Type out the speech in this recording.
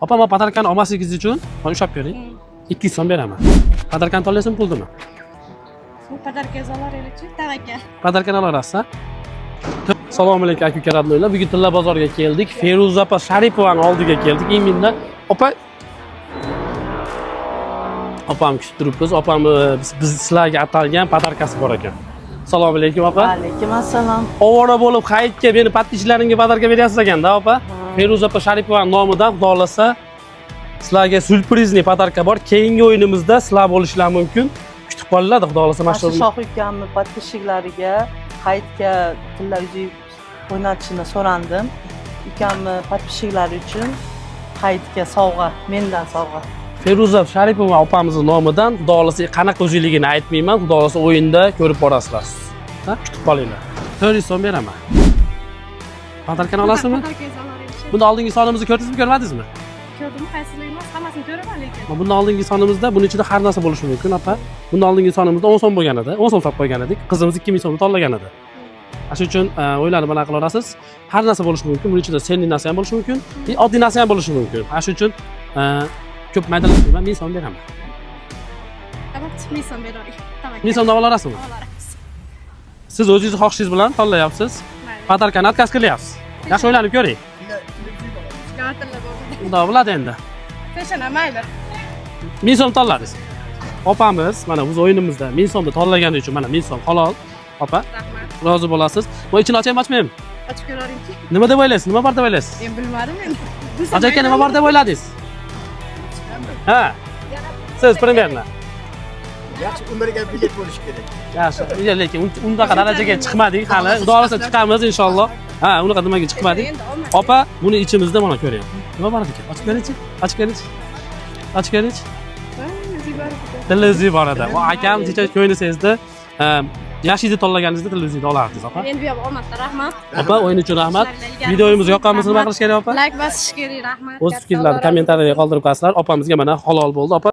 Opa, man подарка ni olmasligingiz uchun mana ushlab ko'ring. 200 so'm beraman. Подарка ni tanlaysizmi, pulnimi? Bu подарка olarchi, tavakkal. Подарка ni olasiz, ha? Assalomu alaykum, aka uka, родной lar. Bugun Tilla bozorga keldik. Feruza opa Sharipovani oldiga keldik. Именно opa, opam kutib turibmiz. Opam biz sizlarga atalgan подарка si bor ekan. Assalomu alaykum, opa. Alaykum assalom. Ovora bo'lib hayitga meni подписчик larimga подарка beryapsiz ekanda, opa. Feruza opa Sharipovani nomidan, xudo xohlasa, sizlarga сюрпризный подарка bor. Keyingi o'yinimizda sizlar bo'lishlar mumkin. Kutib qolinglar, xudo xohlasa, mana Mana shu shu Shoh ukamni подписчик lariga hayitga tilla uzuk o'ynatishini so'randim. Ukamni подписчик lari uchun hayitga sovg'a, mendan sovg'a. Feruza Sharipova opamizni nomidan, xudo xohlasa, qanaqa uzukligini aytmayman, xudo xohlasa, o'yinda ko'rib borasizlar. Ha, kutib qolinglar. 400 so'm beraman. Подарка ni olasizmi? Подарка olarchi. Bundan oldingi sonimizni ko'rdingizmi, ko'rmadingizmi? Ko'rdim, qaysilik emas, hammasini ko'raman lekin. Bundan oldingi sonimizda buni ichida har narsa bo'lishi mumkin, opa. Bundan oldingi sonimizda 10 so'm bo'lgan edi. 10 so'm solib qo'ygan edik. Qizimiz 2000 so'mni tanlagan edi. Shuning uchun o'ylanib anaqa qilaverasiz. Har narsa bo'lishi mumkin. Buning ichida ценный narsa ham bo'lishi mumkin, и oddiy narsa ham bo'lishi mumkin. Shuning uchun ko'p maydalashmayman, 1000 so'm beraman. Tamam, 1000 so'm beravering. Tavakkal. 1000 so'mdan olasizmi? Olamiz. Siz o'zingizni xohishingiz bilan tanlayapsiz. Mayli. Подарка ni отказ qilyapsiz. Yaxshi o'ylanib ko'ring. Tilla bo'ldi. Xudo biladi endi. Peshona, mayli. 1000 so'm tanladingiz. Opamiz mana biz o'yinimizda 1000 so'mni tanlagani uchun mana 1000 so'm halol. Opa, Rahmat. rozi bo'lasiz. Bu ichini ochaymi, ochmaymi? Ochib ko'raveringchi. Nima deb o'ylaysiz? Nima bor deb o'ylaysiz? Men bilmadim endi. Aka aka, nima bor deb o'yladingiz? Ha. Siz примерно. Yaxshi, umrga bilet bo'lishi kerak. Yaxshi. Lekin undaqa darajaga chiqmadik hali. Xudo xohlasa, chiqamiz inshaalloh. Ha, unaqa nimaga chiqmadik. Endi olmadik. Opa, buni ichimizda mana ko'ring. Nima bor ekan? Ochib beringchi. Ochib beringchi. Ochib beringchi. Tilla uzugi bor edi. Bu akam kecha ko'ngli sezdi. Yashingizni tanlaganingizda tilla uzukni olardingiz, opa. Endi bu yoq olmasdi, rahmat. Opa, o'yin uchun rahmat. Videomiz yoqqan bo'lsa, nima qilish kerak, opa? Layk bosish kerak, rahmat. O'z Katta fikrlarini Alloh kommentariyaga qoldirib qo'yasizlar. Opamizga mana halol bo'ldi, opa.